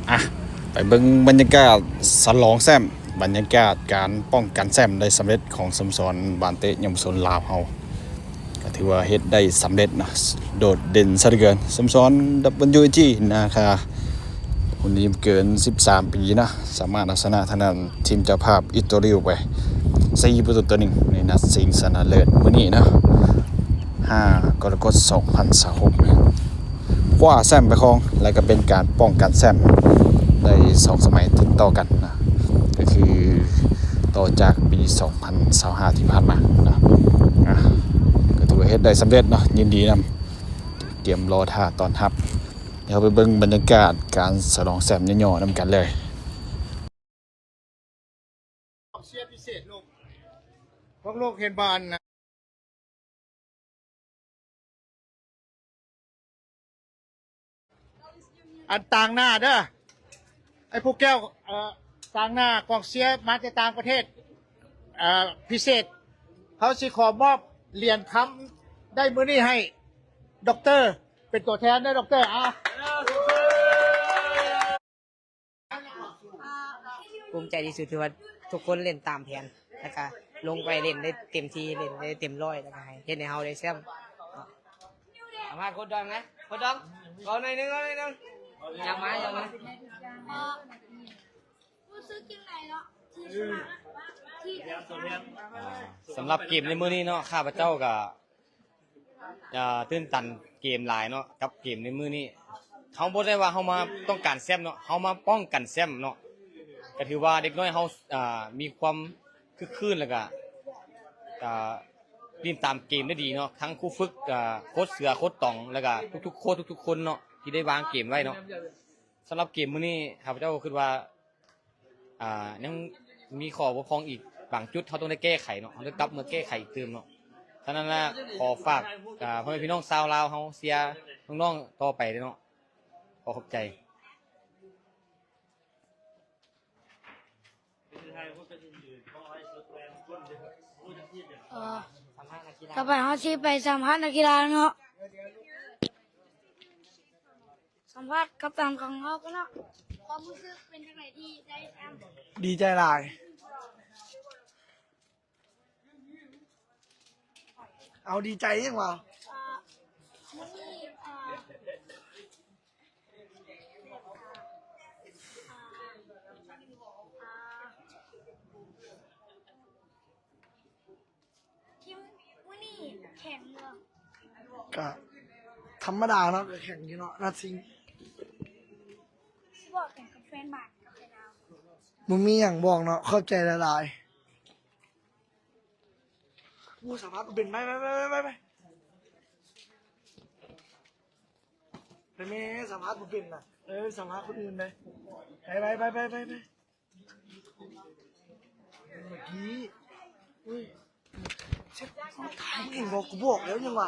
ອ່ະ ໄປເບິ່ງບັນຍາກາດສະຫຼອງແຊ້ມ, ບັນຍາກາດການປ້ອງກັນແຊ້ມໄດ້ສຳເລັດຂອງສະໂມສອນບ້ານເຕະເຍົາວະຊົນລາວເຮົາ ກໍຖືວ່າເຮັດໄດ້ສຳເລັດນະ, ໂດດເດັ່ນຊະເຫຼືອເກີນ. ສະໂມສອນ WG ນາຄາ ຮຸ່ນອາຍຸບໍ່ເກີນສິບສາມປີນະ, ສາມາດເອົາຊະນະທາງດ້ານທີມເຈົ້າພາບອິດໂຕຣຽວໄປສີ່ປະຕູຕໍ່ໜຶ່ງ ໃນນັດຊິງຊະນະເລີດມື້ນີ້ນະ ຫ້າກໍລະກົດ ສອງພັນຊາວຫົກ ຄວ້າແຊ້ມໄປຄອງ ແລະກໍເປັນການປ້ອງກັນແຊ້ມໄດ້ສອງສະໄໝຕິດຕໍ່ກັນນະ, ກໍຄືຕໍ່ຈາກປີສອງພັນຊາວຫ້າທີ່ຜ່ານມານະ. ອ່ະ ກໍຖືວ່າເຮັດໄດ້ສຳເລັດເນາະ, ຍິນດີນຳ. ຕຽມລໍຖ້າຕ້ອນຮັບ. ດຽວໄປເບິ່ງບັນຍາກາດການສະຫຼອງແຊ້ມຫຍໍ້ໆນຳກັນເລີຍ. ກອງເຊຍພິເສດໂລກ ພວກລູກເຫັນບໍ່ ອັນ ອັນຕາງໜ້າເດີ້ ໄອ້ພູແກ້ວ ເອີ ຕາງໜ້າກອງເຊຍມາແຕ່ຕ່າງປະເທດ ເອີ ພິເສດ ເຮົາຊິຂໍມອບຫຼຽນຄຳໄດ້ມື້ນີ້ໃຫ້ດັອກເຕີ ເປັນຕົວແທນເດີ້ດັອກເຕີ ອ່າ. ພູມໃຈທີ່ສຸດທີ່ວ່າທຸກຄົນຫຼິ້ນຕາມແຜນ ແລ້ວກະລົງໄປຫຼິ້ນໄດ້ເຕັມທີ່ ຫຼິ້ນໄດ້ເຕັມຮ້ອຍ ແລ້ວກະໃຫ້ ເຮັດໃຫ້ເຮົາໄດ້ແຊ້ມເນາະ. ສຳພາດໂຄ້ດດອງນະ ໂຄ້ດດອງ ເວົ້າໜ້ອຍໜຶ່ງ ເວົ້າໜ້ອຍໜຶ່ງ ຢາກມາ ຢາກມາ. ເອີ ຮູ້ສຶກຈັ່ງໃດເນາະ ທີ່ຊະນະ ທີ່ໄດ້ຊະນະ? ອ່າ ສຳລັບເກມໃນມື້ນີ້ເນາະ ຂ້າພະເຈົ້າກະ ອ່າ ຕື່ນຕັນເກມຫຼາຍເນາະ ກັບເກມໃນມື້ນີ້. ເຮົາບໍ່ໄດ້ວ່າເຮົາມາຕ້ອງການແຊ້ມເນາະ, ເຮົາມາປ້ອງກັນແຊ້ມເນາະ. ກໍຖືວ່າເດັກນ້ອຍເຮົາ ອ່າ ມີຄວາມຄຶກຄື້ນ ແລ້ວກະ ອ່າ ຫຼິ້ນຕາມເກມໄດ້ດີເນາະ. ທັງຄູຝຶກ ອ່າ ໂຄດເສືອ ໂຄດຕອງ ແລ້ວກະທຸກໆໂຄດ ທຸກໆຄົນເນາະ ທີ່ໄດ້ວາງເກມໄວ້ເນາະ. ສຳລັບເກມມື້ນີ້ ຂ້າພະເຈົ້າກໍຄິດວ່າ ອ່າ ຍັງມີຂໍ້ບົກຜ່ອງອີກບາງຈຸດ ເຮົາຕ້ອງໄດ້ແກ້ໄຂເນາະ, ເຮົາຕ້ອງກັບມາແກ້ໄຂອີກຕື່ມເນາະ. ສະນັ້ນລະ ຂໍຝາກ ອ່າ ພໍ່ແມ່ພີ່ນ້ອງຊາວລາວເຮົາເຊຍນ້ອງໆຕໍ່ໄປເດີ້ເນາະ. ຂໍຂອບໃຈ. ເອີ ສຳພາດນັກກິລາ ຕໍ່ໄປເຮົາຊິໄປສຳພາດນັກກິລາເນາະ. ສຳພາດກັບຕັນຂອງເຮົາກັນເນາະ. ຄວາມຮູ້ສຶກເປັນຈັ່ງໃດທີ່ໄດ້ແຊ້ມ? ດີໃຈຫຼາຍ. ເອົາ ດີໃຈຫຍັງວະ? ເອີ ມື້ນີ້ ເອີ ອ່າ ອ່າ ທີມມື້ນີ້ແຂງບໍ່? ກະທຳມະດາເນາະ, ກະແຂງຢູ່ເນາະ ນັດຊິງ. ຊິບອກຫຍັງກັບແຟນບານກັບແຟນລາວ? ບໍ່ມີຫຍັງບອກເນາະ, ຂອບໃຈຫຼາຍໆ. ໂອ້ ສຳພາດບໍ່ເປັນ. ໄປ ໄປ ໄປ ໄປ ໄປ ໄປແມ່. ສຳພາດບໍ່ເປັນນະ. ເອີ ສຳພາດຄົນອື່ນໄດ້. ໄປ ໄປ ໄປ ໄປ ໄປ ໄປ. ເມື່ອກີ້ ເອີຍ ເຊັດ ເອົາ ຖ່າຍ ເຫັນບໍ່? ກູບອກແລ້ວຍັງວ່າ